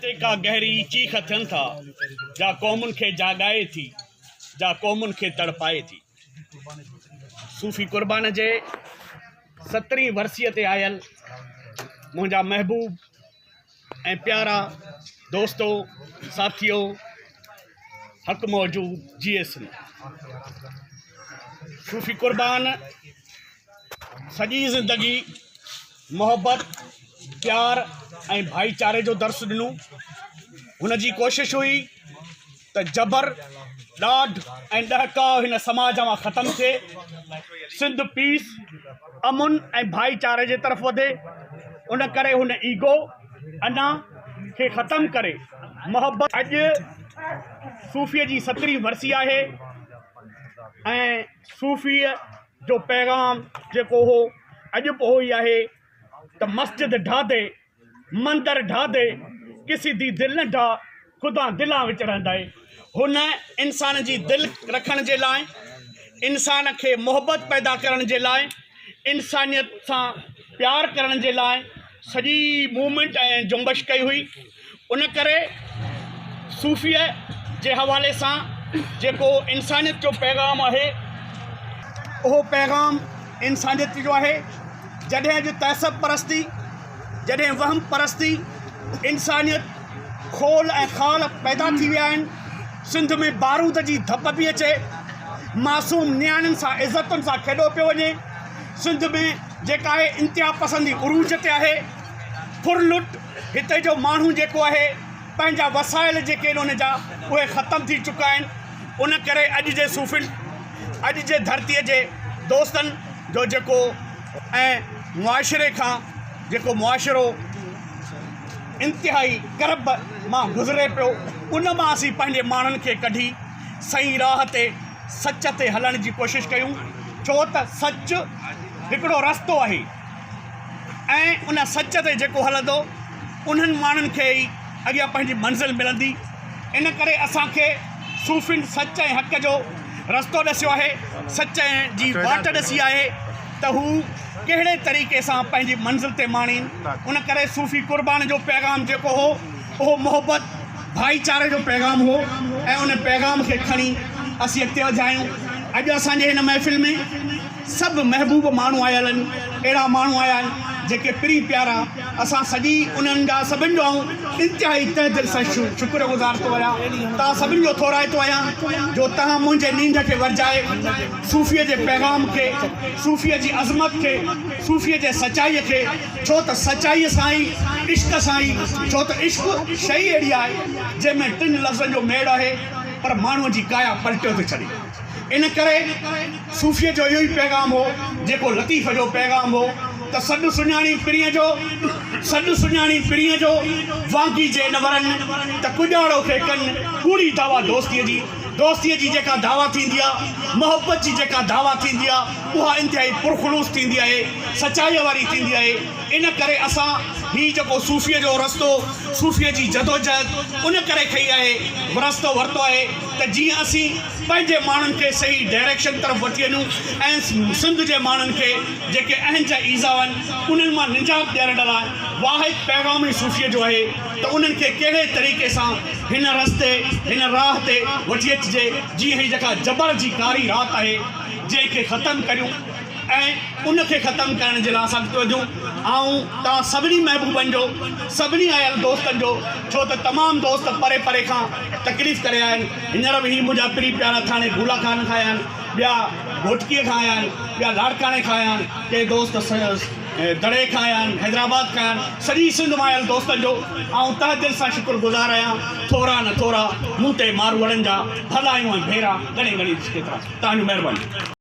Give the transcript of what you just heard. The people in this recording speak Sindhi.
اتي ڪا گهري چيخ ٿين ٿا، جا قومن کي جاڳائي ٿي، جا قومن کي تڙپائي ٿي. صوفي قربان جي سترهين ورسيء تي آيل منهنجا محبوب ۽ پيارا دوستو، ساٿيو، حق موجود جيئي سنڌ. صوفي قربان سڄي زندگي محبت، پيار ۽ ڀائيچاري جو درس ڏنو. هن جي ڪوشش هئي ته جبر، ڏاڍ ۽ ڏهڪاء هن سماج مان ختم ٿئي، سنڌ پيس، امن ۽ ڀائيچاري جي طرف وڌي. ان ڪري هن ايگو، انا، کي ختم ڪري محبت. اڄ صوفيء جي سترهين ورسي آهي ۽ صوفيء جو پيغام جيڪو هو اڄ به اهو ئي آهي ته مسجد ڍادي، مندر ڍادي، ڪسي the دل نه ڍا، خدا دلان وچ رهندائي. هن انسان جي دل رکڻ جي لاء، انسان کي محبت پيدا ڪرڻ جي لاء، انسانيت سان پيار ڪرڻ جي لاء سڄي موومينٽ ۽ جنبش ڪئي هئي. ان ڪري صوفيء جي حوالي سان جيڪو انسانيت جو پيغام آهي، اهو پيغام انسانيت جو آهي. جڏهن اڄ تعصب پرستي، جڏهن وهم پرستي، انسانيت خول ۽ خال پيدا ٿي ويا آهن، سنڌ ۾ بارود جي ڌپ پئي اچي، معصوم نياڻين سان عزتن سان کيڏو پيو وڃي، سنڌ ۾ جيڪا آهي انتها پسندي عروج تي آهي، ڦرلٽ، هتي جو ماڻهو جيڪو آهي پنهنجا وسائل جيڪي آهن ان جا اهي ختم ٿي چڪا آهن ان ڪري اڄ جي صوفين اڄ جي ڌرتي جي دوستن جو جيڪو ۽ معاشري کان جيڪو معاشرو انتهائي ڪرب مان گذري پيو ان مان اسين پنهنجي ماڻهن کي ڪڍي صحيح راهه تي سچ تي هلڻ جي ڪوشش ڪيون ڇو ته سچ هڪڙو رستو آهي ۽ ان سچ تي جيڪو هلندو انهن ماڻهن کي ئي اڳيان پنهنجي منزل ملندي. ان ڪري اسان کي صوفين سچ ۽ حق جو رستو ڏسيو آهي، سچ جي واٽ ڏسي آهي ته هو ڪهڙي طريقي سان پنهنجي منزل تي ماڻين. ان ڪري صوفي قربان جو پيغام جيڪو هو اهو محبت، ڀائيچاري جو پيغام هو ۽ ان پيغام کي کڻي اسين اڳتي وڌيا آهيون. اڄ اسان جي هن محفل ۾. سڀ محبوب ماڻهو آيل آهن، اهڙا ماڻهو آيا آهن جيڪي پرين پيارا، اسان سڄي انهن جا سڀن جو آئون انتهائي تهه دل سان شڪر گذار ٿو آهيان، توهان سڀن جو ٿورائتو آهيان جو توهان منهنجي نينڍ کي ورجائي صوفيء جي پيغام کي، صوفيء جي عظمت کي، صوفيء جي سچائيء کي، ڇو ته سچائيء سان ئي، عشق سان ئي، ڇو ته عشق شيء اهڙي آهي جنهن ۾ ٽن لفظن جو ميڙ آهي پر ماڻهوء جي ڪايا پلٽيو ٿو ڇڏي. ان ڪري صوفيء جو اهو ئي پيغام هو، جيڪو لطيف جو پيغام هو ته سڏ سڃاڻي پرينء جو، سڏ سڃاڻي پرينء جو، وانگي جي نه ورن، ته ڪڄاڙو کي ڪن، ڪوڙي دعويٰ دوستيء جي، دوستيء جي جيڪا دعويٰ ٿيندي آ، محبت جي جيڪا دعويٰ ٿيندي آ، اها انتهائي پرخلوص ٿيندي آهي، سچائيء واري ٿيندي آهي. ان ڪري اسان هي جيڪو صوفيء جو رستو، صوفيء جي جدوجهد ان ڪري کنئي آهي، رستو ورتو آهي ته جيئن اسين پنهنجي ماڻهن کي صحيح ڊائريڪشن طرف وٺي وڃون ۽ سنڌ جي ماڻهن کي جيڪي اهنج ۽ ايذاء آهن انهن مان نجات ڏيارڻ لاء واحد پيغام ئي صوفيء جو آهي ته انهن کي ڪهڙي طريقي سان هن رستي، هن راهه تي وٺي اچجي جيئن هي جيڪا جبر جي ڪاري رات آهي جنهن کي ختم ڪريون. ۽ ان کي ختم ڪرڻ جي لاء اسان اڳتي وڌيون. آئون توهان سڀني محبوبن جو، سڀني آيل دوستن جو، ڇو ته تمام دوست پري پري کان تڪليف ڪري آيا آهن. هينئر به هي منهنجا پرين پيارا ٿاڻي گولا خان کان آيا آهن، ٻيا گهوٽڪيء کان آيا آهن، ٻيا لاڙڪاڻي کان آيا آهن، ڪي دوست دڙي کان آيا آهن، حيدرآباد کان آيا آهن. سڄي سنڌ مان آيل دوستن جو آئون تهه دل سان شڪر گذار آهيان. ٿورا نه ٿورا مون تي ماروئڙن جا ڀلايون ۽ ڀيرا ڳڻي ڳڻي ڏس ڪيترا. توهان جون مهربانيون.